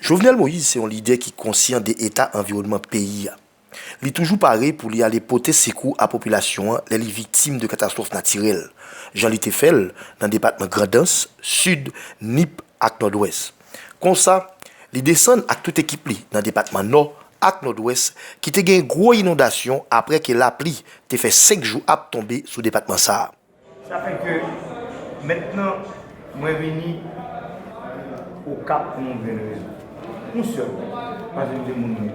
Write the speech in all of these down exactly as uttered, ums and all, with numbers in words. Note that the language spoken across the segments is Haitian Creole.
Jovenel Moïse se yon lidè ki konsyan de eta anviwònman peyi a. Li toujou pare pou li ale pote sekou a popilasyon an lè li viktim de katastwòf natirèl, jan li te fè l nan depatman Grandans, Sid, Nip ak Nòdwès. Konsa, li desann ak tout ekip li nan depatman Nò ak Nòdwès ki te gen gwo inondasyon apre ke lapli te fè senk jou ap tonbe sou depatman sa a. Sa fè ke mentnan mwen vini Okap pou yon grenn rezon. Yon sèl, paske m te moun mwen.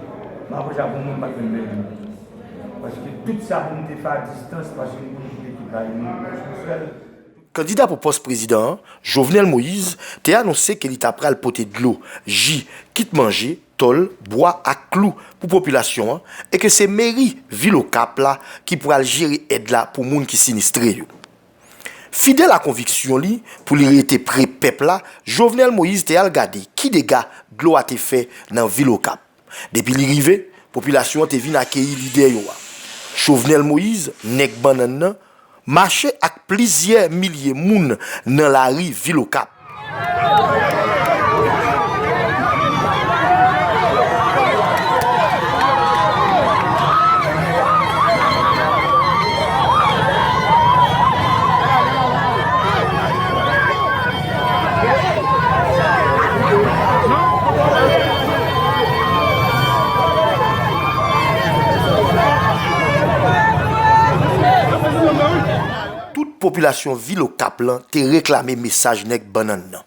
Men apre sa, pou mwen, m pa t menm bezwen. Paske tout sa pou m te fè a distans, paske m konnen ki te ki bay nou, yon sèl. Kandida pou pòs prezidan an, Jovenel Moïse, te anonse ke li ta pral pote dlo, ji, kit manje, tòl, bwa ak klou pou popilasyon an e ke se meri vil Okap la ki pral jere èd la pou moun ki sinistre yo. Fidèl a konviksyon li pou li rete pre pèp la, Jovenel Moïse te al gade ki dega dlo a te fè nan vil Okap. Depi li rive, popilasyon an te vin akeyi lidè yo a. Jovenel Moïse, nèg bannann nan, mache ak plizyè milye moun nan lari vil Okap. Tout popilasyon vil Okap lan te reklame mesaj nèg bannann nan.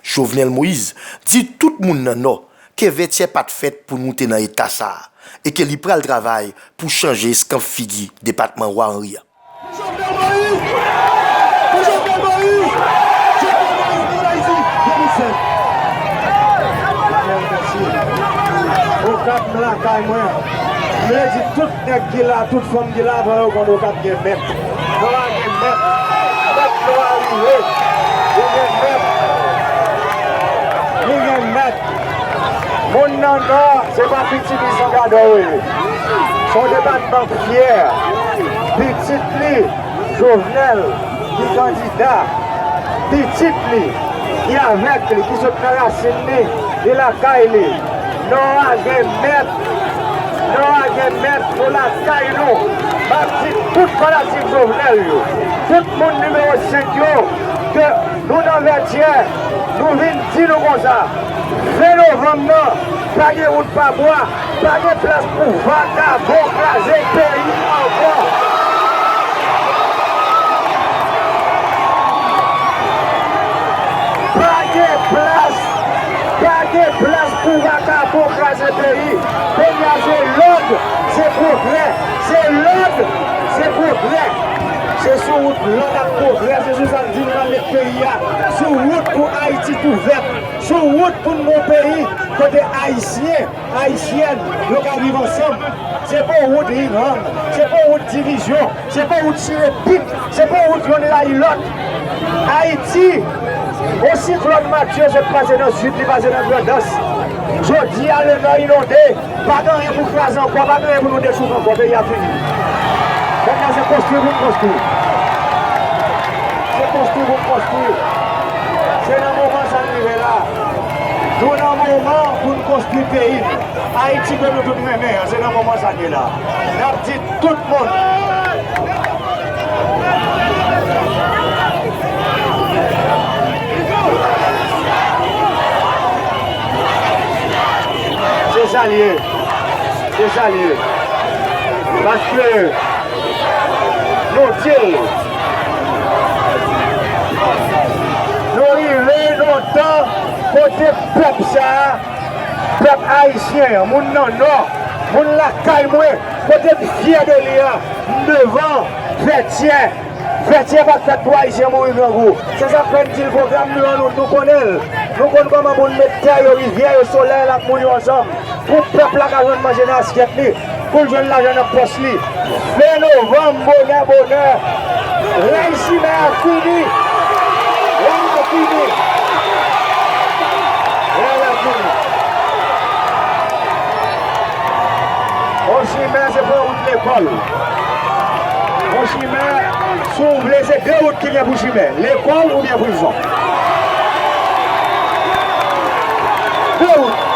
Jovenel Moïse di tout moun nan Nò ke Vètyè pa t fèt pou nou te nan eta sa a e ke li pral travay pou chanje eskanp figi depatman Wa Anri a. Pou Jovenel Moïse! Pou Jovenel Moïse! Jovenel Moïse, viv Ayiti! Viv Ayiti! Okap m lakay mwen. M vle di tout nèg ki la, tout fanm ki la, fò yo konn Okap gen mèt. Nò a gen mèt. Mèt Nò a rive. Li gen mèt. Li gen mèt. Moun nan Nò, se pa pitit li San Gadò yo ye. Se yon depatman k fyè. Pitit li, Jovenel, ki kandida. Pitit li, ki avèk li, ki sot nan rasin li, li lakay li. Nò a gen mèt. Nò a gen mèt, nou lakay nou. M ap di tout fanatik Jovenel yo, tout moun nimewo senk yo, ke nou nan Vètyè, nou vin di nou konsa, ven novanm nan, pa gen wout pa bwa, pa gen plas pou vakabon kraze peyi ankò. Pa gen plas, pa gen plas pou vakabon kraze peyi. Peyi a se lòd, se pwogrè. Se lòd, se pwogrè. Se sou wout lòd ak pwogrè, se sou sa n di n pral met peyi a. Sou wout pou Ayiti tou vèt. Sou wout pou n gon peyi kote Ayisyen, Ayisyèn, yo ka viv ansanm. Se pa yon wout ringhang, se pa yon wout divizyon, se pa yon wout chire pit, se pa yon wout yonn rayi lòt. Ayiti, yon siklòn Matye sot pase nan sid, li pase nan Grandans. Jodi a, Lenò inonde, pa gen anyen pou kraze ankò, pa gen anyen pou nou dechouke ankò, peyi a fini. Kounye a se konstwi pou n konstwi. Se konstwi pou n konstwi. Se nan moman sa n rive la. Nou nan moman pou n konstwi peyi n. Ayiti ke nou tout renmen an, se nan moman sa n ye la. N ap di tout moun. Se sa l ye. Se sa l ye. Paske nou di l, nou rive nan tan kote pèp sa a, pèp ayisyen an, moun nan Nò, moun lakay mwen, kote m fyè de li a, m devan Vètyè. Vètyè pa t fèt pou Ayisyen mouri grangou. Se sa k fè n di l pwogram nou an, nou, nou konnen l. Nou konn kòman pou n met tè yo, rivyè yo, solèy la ak moun yo ansanm. Pou pèp la ka jwenn manje nan asyèt li, pou l jwenn lajan nan pòch li. Ven novanm, bonè, bonè, rèy chimè a fini. Rèy la fini. Rèy la fini. Yon chimè, se pa yon wout lekòl. Yon chimè, si w vle, se de wout ki gen pou chimè. Lekòl oubyen prizon. De wout.